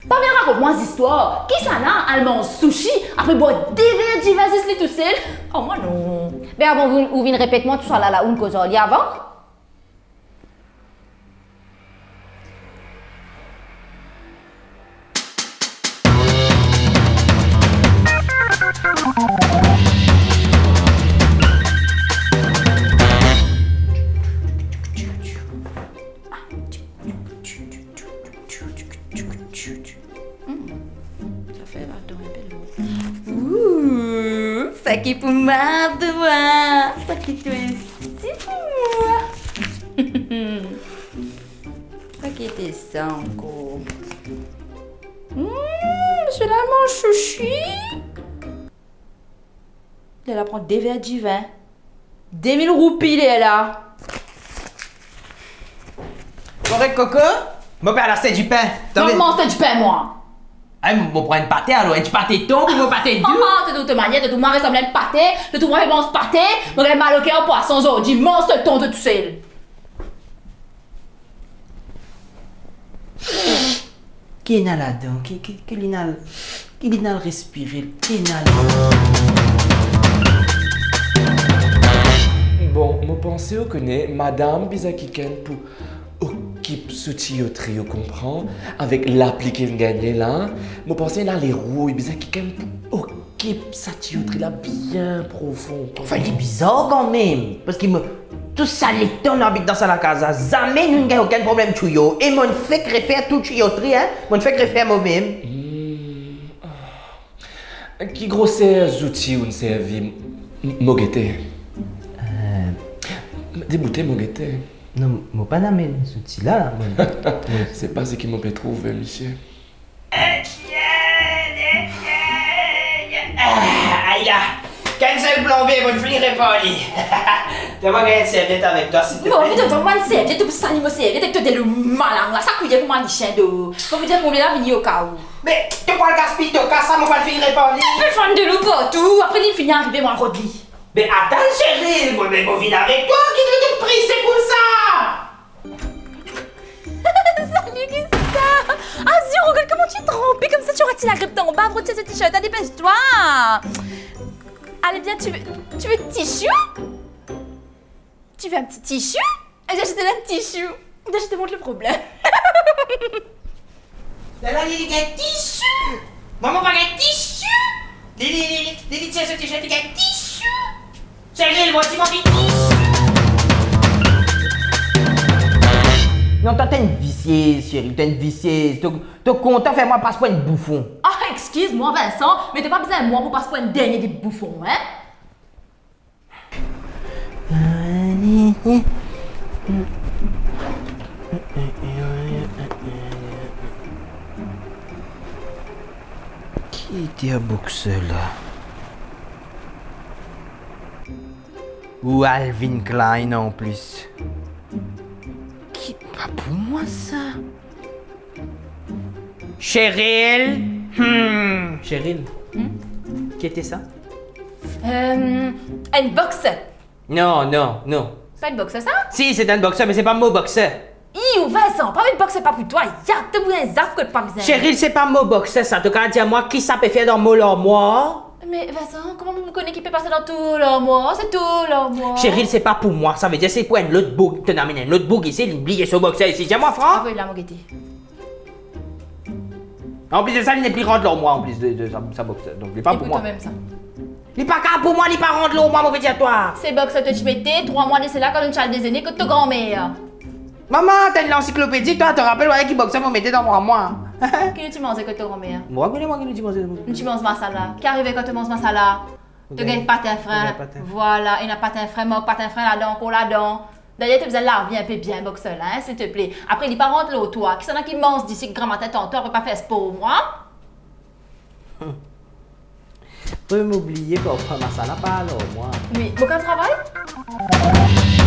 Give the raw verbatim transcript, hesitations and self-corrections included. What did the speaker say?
Pa vinn rakont mwa zistwar. Kisannla al manz sushi, apre bwar de ver divin zis li tousel? Oh, mwa non. Be avan ou, ou vinn repet mwa tousala la, ou'nn koz ar li avan? Hmm, sa fer ladan inpe lor. Ooh, sa ki pou mwa, pou mwa. Sa ki to osi pou mwa. Sa ki ete sa ankor? Hmm, sela manz sushi. Li al pran de ver divin. De mil roupi li la. Korek, Koko? Mo pe al aste dipin. Non, mo manz to dipin, mwa. Ay, mo pran enn pate alor, enn ti pate ton pou mo pate dou. Ah, to, to, to manier, to trouv mwa resanble enn pate, to trouv mwa pe manz pate, mo gagn mal oker ar pwason zordi, manz to ton to tousel. Ki ena ladan? Ki, ki, ki li ena, ki li ena respire? Ki ena ladan? Bon, mo panse ou kone madam bizin kikenn pou okip so tiyotri, ou konpran, avek lapli ki'nn gagne la. Mo panse ena lerouy, bizin kikenn pou okip sa tiyotri la bien profon. Anfin, li bizar kanmem, parski mo, tou sa letan mo abit dan sa lakaz la, zame nou'nn gagn okenn problem tiyo. E mo'nn fek refer tou tiyotri, hein, mo'nn fek refer momem. Hmm, ah. Ki groser zouti ou'nn servi, m-, mo gete? Euh. Deboute, mo gete. Non, mo pa'nn amenn zouti la, mo, mo... Se pa seki mo pe trouve, misie. Etienne, Etienne. Ah, ayo la. Cancel plonbie, mo'nn fini repar li. Donn mwa enn serviet avek twa, silteple. Bon, vinn donn mwa enn serviet, to pou sali mo serviet ek to delo malang la, sa kouye pou mwa lisien do. Bon, vinn dir mo la vini okaou. Me, to pou al gaspiy to kas la, mo pa'nn fini repar li. Pe fann delo partou, apre li fini arive, mo al rod li. Me atann, Cheryl, mo, me mo vinn avek twa, ki to, to prese koumsa? Salut, Gustave. Azur, regarde comment tu es trempé comme ça, tu auras la grippe, t'es en bas, retire ce t-shirt, allez, dépêche-toi. Allez, viens, tu veux, tu veux tissu? Tu veux un petit tissu? Eh bien, je te donne tissu. Viens, je te montre le problème. Lerla li, li gagn tisu. Mwa, mo pa gagn tisu. Li, li, li, li, li, li tir so tiset, li gagn tisu. Cheryl, mo ti mank tisu. Non, twa, to enn visiez, Cheryl, to enn visiez. To, to kontan fer mwa pas pou enn boufon. Ah, exkiz mwa, Vincent, me to pa bizin mwa pou pas pou enn dernie de boufon, hein? Ki ete a boxer la? Ou Calvin Klein an plis. Ki pa pou mwa sa. Cheryl. Hmm. Cheryl. Hmm? Ki ete sa? Euh, enn boxer. Non, non, non. Pa enn boxer sa? Si, se enn boxer, me se pa mo boxer. Iu, Vincent, pa met boxer pa pou twa, ya, to pou enn zaf kot pa bizin. Cheryl, se pa mo boxer sa, to kapav dir mwa ki sa pe fer dan mo larmwar? Me Vincent, kouma mo kone ki pe pase dan to larmwar? Se to larmwar. Cheryl, se pa pou mwa, savedir se pou enn lot boug, to'nn amenn enn lot boug isi, li'nn bliye so boxer isi, dir mwa fran. Avoy la, mo gete. Anplis de sa, li nepli rant lor mwa, anplis de, de sa, sa boxer. Donk, li pa pou mwa. Li pa kapav pou mwa, li pa rant lor mwa, mo pe dir twa. Se boxer to ti mete trwa mwa de sela kan nou ti al dezene kot to granmer. Mama, to enn lansiklopedi, twa, to rapel, wala ki boxer mo mete dan trwa mwa. Ki nou ti manze kot to granmer? Mwa, kone mwa ki nou ti manze. Nou ti manz masala. Ki arive kan to manz masala? To gagn patin frin. Gagn patin frin. Vwala, ena patin frin, mank patin frin ladan, ankor ladan. Dayer, to bizin lav li inpe bien, boxer la, hein, silteple. Apre, li pa rant lor twa. Kisannla ki manz disik gramatin tanto, apre pa fer spor, mwa? Hm. Mo bliye parfwa masala pa lor mwa. Wi, mo kav travay?